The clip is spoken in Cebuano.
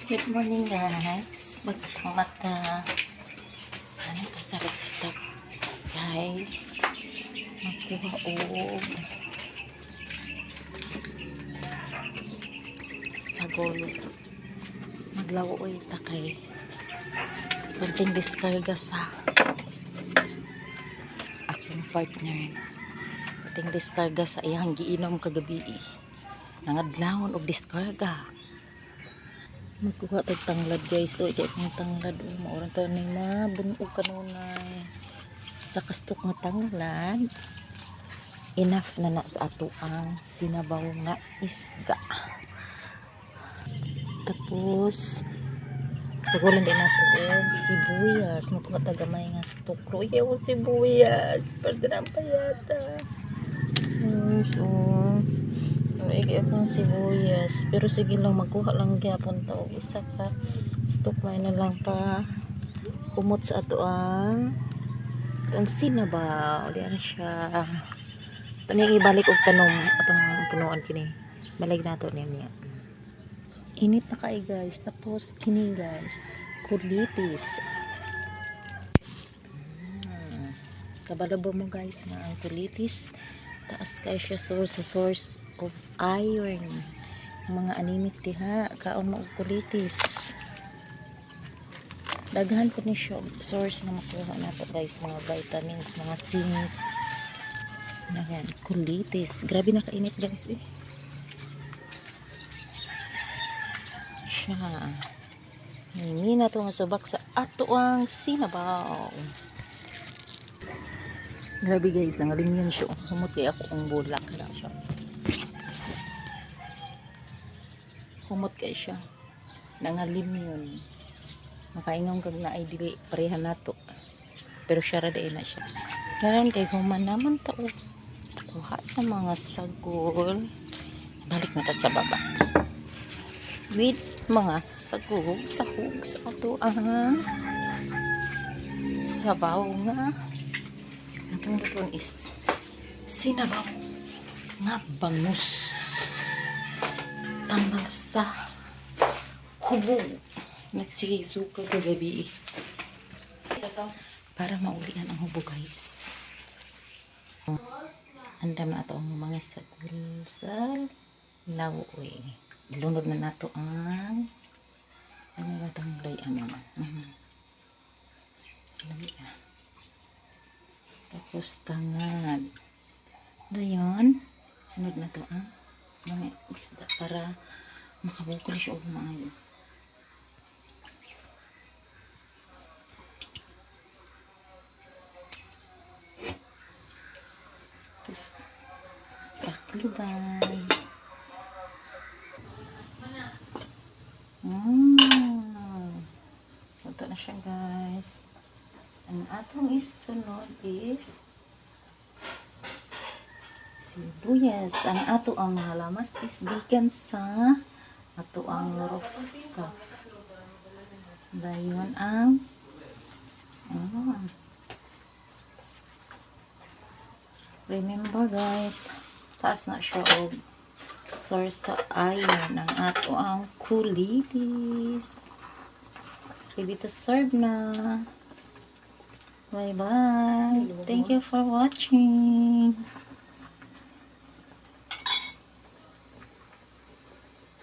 Good morning, guys. Magandang mata. Ano ito sa rooftop? Kay makuha og sagol. Maglawo oy ta kay perting diskarga sa akong partner. Perting diskarga sa iyang giinom kagabi. Nangadlawon og diskarga. Magkuha tag tanglad, guys. Doy kay akong tanglad. Oh, maurang tayo ni mabunog kanunay. Sa kastok nga tanglad, enough na na sa ato ang sinabaw nga isda. Tapos, sagulan din nato og sibuyas. Magkuha tag gamay nga stok. Roy kay og sibuyas. Parte na ang payata. Guys, oh. Ay, akong sibuyas. Pero sige lang, magkuha lang gyapon ta og isa ka stock, may na lang pa kumot sa ato ang sinabaw. Di na siya. Ito na yung ibalik og tanom atong punuan kini. Balik nato niya niya. Init na kay, guys. Tapos kini, guys, kulitis. Kabalo ba mo, guys, nga ang kulitis taas kay siya source sa source of iron? Ang mga anemic diha, kaon mo og kulitis. Daghan po ni siya og source na makuha nato, guys, mga vitamins, mga zinc. Daghan kulitis. Grabe na kainit, guys, eh. Siya. Hindi na to nga subak sa ato ang sinabaw. Grabe, guys, ang yun siya. Humot kay ako ang bulak na siya. Humot kay siya. Nangalim yun. Makaingon kag na ay dili pareha nato. Pero siya ra na siya. Karon kay human naman ta og kuha sa mga sagol. Balik na ta sa baba. With mga sagol, sahog sa ato ang sabaw nga atong lutuan is sinabaw nga bangus. Tambal sa hubog. Nagsige suka kagabi para maulian ang hubo, guys. Andam na ato ang mga sagol sa lawoy. Ilunod na nato ang ano ba itong ano. Lami na. Tapos tangad. Dayon, sunod na to ang mga isda para makabukol siya og maayo. Tapos, takluban. Luto na siya, guys. Ang atong isunod is sibuyas. Ang ato ang mga lamas is gikan sa ato ang rooftop. Dayon ang remember, guys, taas na siya og source sa iron ang ato ang kulitis. Ready to serve na. Bye bye. Thank you for watching.